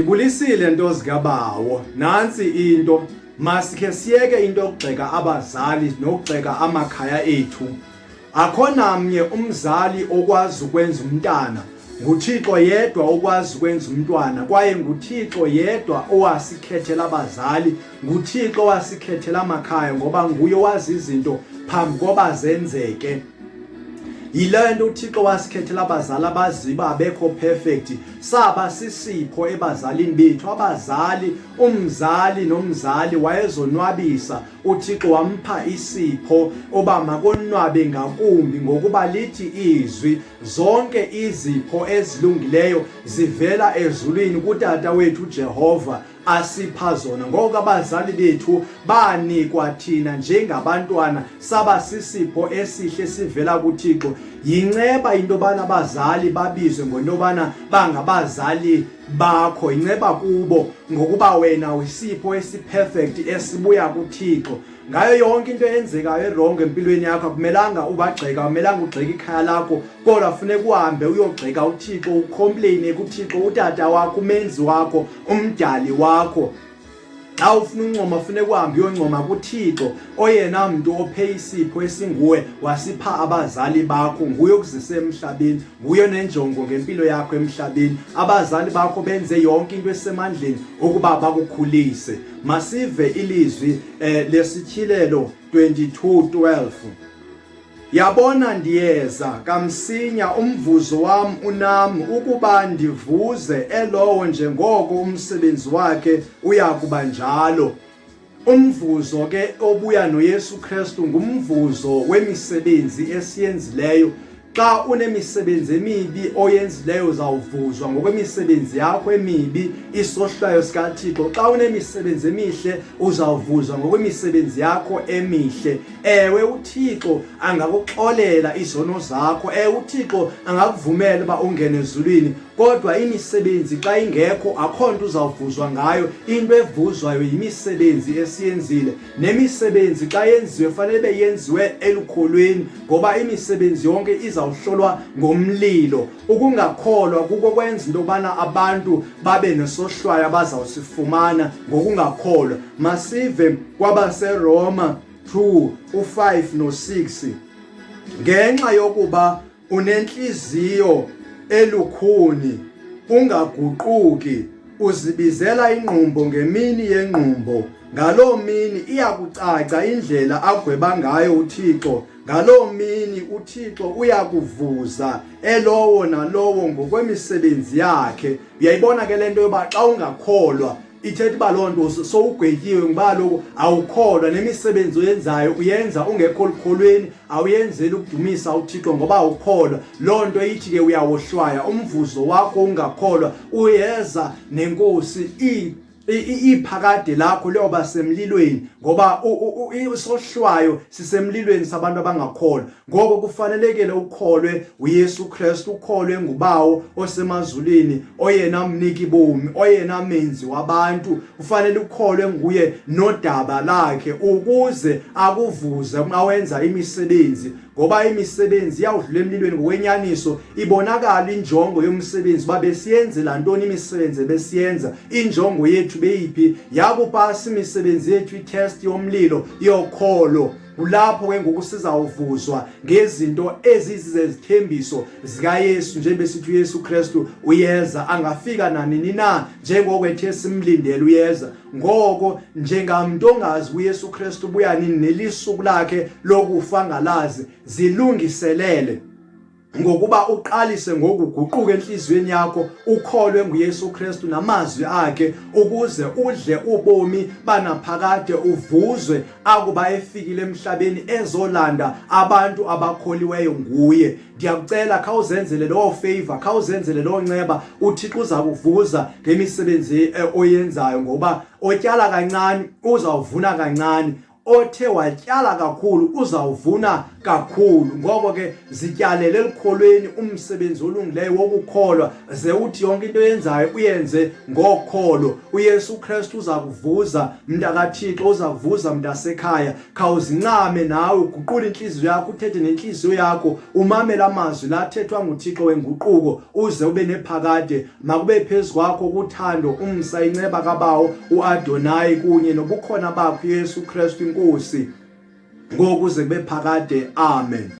Ndibulisile nto zikabawo, nantsi into masikhe siyeke into yokugxeka abazali nokugxeka amakhaya ethu. Akho namnye umzali okwazi ukwenza umntana, nguThixo yedwa okwazi ukwenza umntwana kwaye nguThixo yedwa owasikhethela abazali, nguThixo owasikhethela amakhaya ngoba nguye owazi izinto phambi koba zenzeke. Yile nto uThixo wasikhethela abazali abaziba abekho perfect, saba sisipho ebazalini bethu. Abazali, umzali nomzali wayezonwabisa, uThixo wampha isipho oba makonwabe ngakumbi, ngokuba lithi izwi zonke izipho ezilungileyo zivela ezulwini kuTata wethu uJehova asipha zona. Ngoko abazali bethu banikwa thina njengabantwana, saba sisipho esihle sivela kuThixo. Yinceba into yobana abazali babizwe ngento yobana bangabazali bakho, yinceba kubo ngokuba wena usipho esiperfect esibuya kuThixo. Ngayo yonke into eyenzekayo erongo empilweni yakho akumelanga ubagxeka, akumelanga ugxeke ikhaya lakho, kodwa funeka uhambe uyogxeka uThixo, ucomplaine kuThixo, utata wakho, umenzi wakho, umdali wakho. Xa ufuna uncoma funeka uhambe uyoncoma kuThixo, oyena mntu ophe isipho esinguwe, wasipha abazali bakho, nguye okuzise emhlabeni, nguye onenjongo ngempilo yakho emhlabeni. Abazali bakho benze yonke into esemandleni ukuba bakukhulise. Masive ilizwi lesityhilelo 22:12. Yabona ndiyeza kamsinya, umvuzo wam unam, ukuba ndivuze elowo njengoko umsebenzi wakhe uya kuba njalo. Umvuzo ke obuya noYesu Kristu ngumvuzo wemisebenzi esiyenzileyo. Xa unemisebenzi emibi oyenzileyo uzawuvuzwa ngokwemisebenzi yakho emibi, isohlwayo sikaThixo. Xa unemisebenzi emihle uzawuvuzwa ngokwemisebenzi yakho emihle. Ewe, uThixo angakuxolela izono zakho, ewe, uThixo angakuvumela uba ungene ezulwini, kodwa imisebenzi xa ingekho akho nto uzawuvuzwa ngayo. Into evuzwayo yimisebenzi esiyenzile, nemisebenzi xa yenziwe fanele ibe yenziwe elukholweni, ngoba imisebenzi yonke izawuhlolwa ngomlilo. Ukungakholwa kuko kwenza into yokubana abantu babe nesohlwayo abazawusifumana ngokungakholwa. Masive kwabaseRoma 2 u5 no6. Ngenxa yokuba unentliziyo elukhuni, ungaguquki, uzibizela ingqumbo ngemini yengqumbo. Ngaloo mini iyakucaca indlela agweba ngayo uThixo. Ngaloo mini uThixo uyakuvuza elowo nalowo ngokwemisebenzi yakhe. Uyayibona ke le nto yoba xa ungakholwa ithetha uba loo nto sowugwetyiwe, ngoba kaloku awukholwa, nemisebenzi oyenzayo uyenza ungekho lukholweni, awuyenzeli ukudumisa uThixo ngoba awukholwa. Loo nto ithi ke uyawohlwaya, umvuzo wakho ungakholwa uyeza neNkosi, iphakade lakho liyoba semlilweni, ngoba isohlwayo sisemlilweni sabantu abangakholwa. Ngoko kufanelekile ukholwe uYesu Kristu, ukholwe nguBawo osemazulwini, oyena mniki bomi, oyena menzi wabantu. Ufanele ukholwe nguye nodaba lakhe ukuze akuvuze uma wenza imisebenzi, ngoba imisebenzi iyawudlula emlilweni ngokwenyaniso. Ibonakala injongo yomsebenzi uba besiyenzela ntoni imisebenzi ebesiyenza, injongo yethu beyiphi. Yakupasa imisebenzi yethu itest yomlilo yokholo, kulapho ke ngoku sizawuvuzwa ngezinto ezizezithembiso zikaYesu, njengoba sithi uYesu Kristu uyeza, angafika nanini na, njengoko ethe simlindele uyeza. Ngoko njengamntu ongazi uYesu Kristu ubuya nini nelisuku lakhe lokufa ngalazi, zilungiselele ngokuba uqalise ngokuguquka enhliziyweni yakho, ukholwe nguYesu Kristu namazwi akhe, ukuze udle ubomi banaphakade, uvuzwe akuba efikile emhlabeni ezolanda abantu abakholiweyo nguye. Ndiyakucela khawuzenzele loo favor, khawuzenzele loo nceba. uThixo uza kuvuza ngemisebenzi oyenzayo, ngoba otyala kancane uzawuvuna kancane. Othe watyala kakhulu uzawuvuna kakhulu. Ngoko ke zityalele elukholweni umsebenzi olungileyo wokukholwa, ze uthi yonke into oyenzayo uyenze ngokholo. UYesu Kristu uza kuvuza, mntakaThixo, uza kuvuza mntasekhaya. Khawuzincame nawe, uguqule intliziyo yakho, uthethe nentliziyo yakho, umamele amazwi la athethwa nguThixo wenguquko, uze ube nephakade. Makube phezu kwakho kuthando, umsa, inceba kaBawo uAdonai kunye nobukhona bakho Yesu Kristu iNkosi, ngoku kuze kube phakade. Amen.